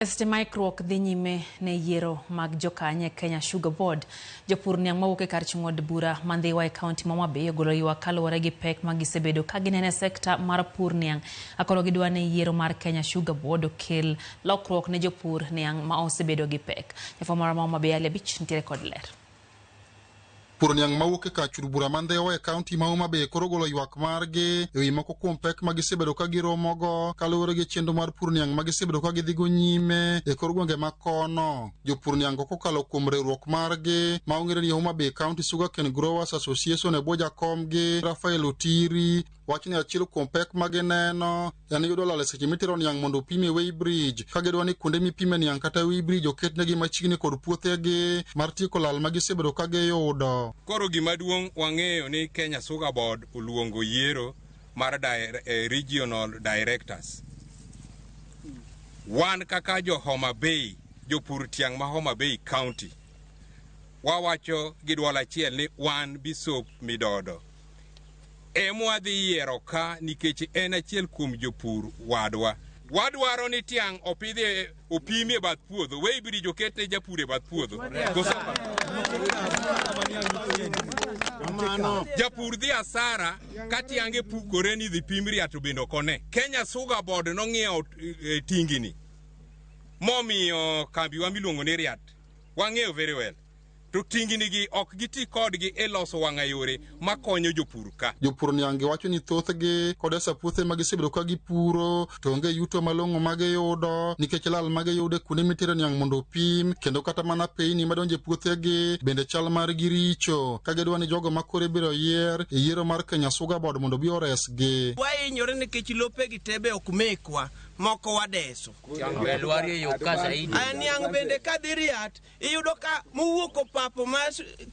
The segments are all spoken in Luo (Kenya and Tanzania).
E seche ma ikruok dhi nyime ne yiero mag jokanyo e Kenya Sugar Board, jopur niang' mawuok e kar chung' od bura ma Ndhiwa e kaunti ma Homa Bay ogolo ywak kaluwore gi pek ma gisebedo ka gineno e sekta mar pur niang'. Akoro gidwa ni yiero mar Kenya Sugar Board okel lokruok ne jopur niang' ma osebedo gi pek. Jafwambo marwa ma Homa Bay Ali Abich nitiere kod ler. Pur niang' mawuok e kar chud bura ma Ndhiwa e kaunti ma Homa Bay koro ogolo ywak margi e wi moko kuom pek ma gisebedo ka giromogo kaluwore gi chenro mar pur niang' ma gisebedo ka gidhigo nyime e kor gwenge ma kono. Jopur niang' go kokalo kuom riwruok margi ma ong'ere ni Homa Bay County Sugarcane Growers Association e bwo jakomgi Raphael Otiri wacho ni achiel kuom pek ma gineno en yudo lal e seche mitero niang' mondo opim e weighbridge ka gidwa ni kuonde mipime niang' kata weighbridge oketnegi machiegni kod puothegi mar tieko lal ma gisebedo ka giyudo. Koro gima duong' wang'eyo ni Kenya Sugar Board oluongo yiero mar regional directors. Wan kaka jo Homa Bay, jopur tiang' ma Homa Bay County, wawacho gi dwol achiel ni wan Bisop Midodo emwadhi yiero ka nikech en achiel kuom jopur wadwa. Wadwaro ni tiang' opidhi opimi e bath puodho, weighbridge oket ne japur e bath puodho. Koso japur dhi asara ka tiange pukore ni dhi pim riat to bende ok one. Kenya Sugar Board nong'iewo tingini momiyo kambiwa miluongo ni Riat. Wang'eyo very well. To tingini gi ok giti kodgi e loso wang'ayore makonyo jopur ka. Jopur niang' wacho ni thothgi kodesa puothe ma gisebedo ka gipuro to onge yuto malong'o ma giyudo nikech lal ma giyudo e kuonde mitere niang' mondo opim kendo kata mana peyni madonjo e puothegi bende chal margi richo ka gidwa ni jogo ma koro ibiro yier e yiero mar Kenya Sugar Board mondo obi oresgi. Wahinyore nikech lopegi te be ok mekwa, moko wadeso. Aya niang' bende kadhi riat Iyudo ka mowuok opapo ma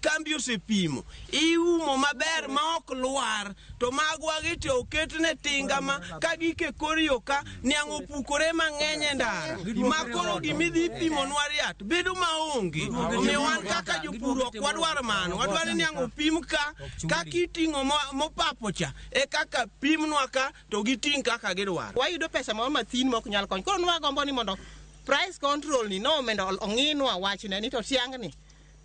kambi osepimo iumo maber ma ok lwar, to magwa gi to oketne tinga ma ka gik e kor yo ka niang' opukore mang'eny e ndara ma koro gimidhi pimonwa riat bedo maonge. Omiyo wan kaka jopur ok wadwar mano, wadwaro ni niang' opim ka kaka iting'o mopapo cha e kaka pimnwa ka to giting' kaka gidwaro. Wayudo pesa moro mathin ma ok nyal konyo. Koro nwagombo ni mondo price control ni no mondo ong'inwa wachne ni to tiang'ni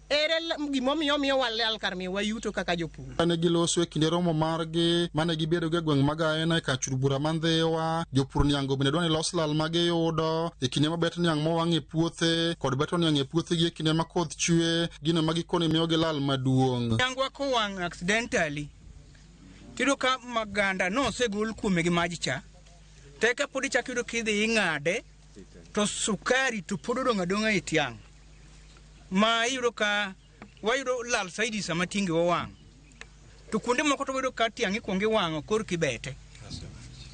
ere gimomiyo omiyo walal kar miyo wayuto kaka jopur. Kane giloso e kinde romo margi mane gibedo e gweng' ma Gaena e kar chud bura ma Ndhiwa, jopur niang'go bende dwa ni los lal ma giyudo e kinde ma bet niang' mowang' e puothe kod beto niang' e puothegi e kinde ma koth chwe, gino ma gikone miyogi lal maduong'. Niangwa kowang' accidentally, tiyudo ka maganda nosegol kuome gi maj cha, to eka pod ichako iyudo kidhi ing'ade to sukari to pod odong' adong'a e tiang' ma iyudo ka wayudo lal saidi sama tinge owang' to kuonde moko to wayudo ka tiang' ikwongo iwang'o korka ibete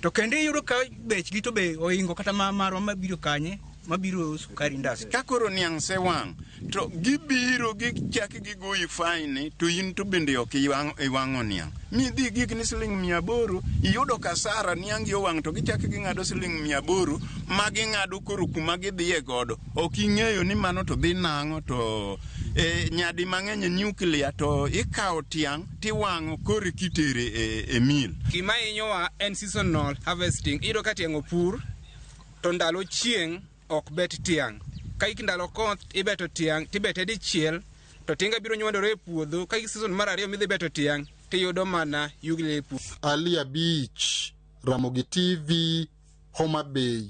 to kendo iyudo ka bechgi to be oingo kata ma marwa mabiro kanye mabiro sukari industry. Ka koro niang' sewang' to gibiro gichak gigoyi fine to in to bende ok iwang'o niang' midhi gik ni siling 800 iyudo kasara niangi owang' to gichak ging'ado siling 800 ma ging'ado koro kuma gidhiye godo ok ing'eyo ni mano to dhi nang'o to e, nyadi mang'eny e nuclear to ikawo tiang' tiwang'o koro kitere e, e mill. Gima hinyowa en seasonal harvesting. Iyudo ka tiang' opur to ndalo chieng' ok bet tiang'. Ka ik ndalo koth ibeto tiang' tibete dichiel to tinga biro nywandore e puodho. Ka ik season mar ariyo midhi beto tiang' tiyudo mana yugni e puodho. Ali Abich, Ramogi TV, Homa Bay.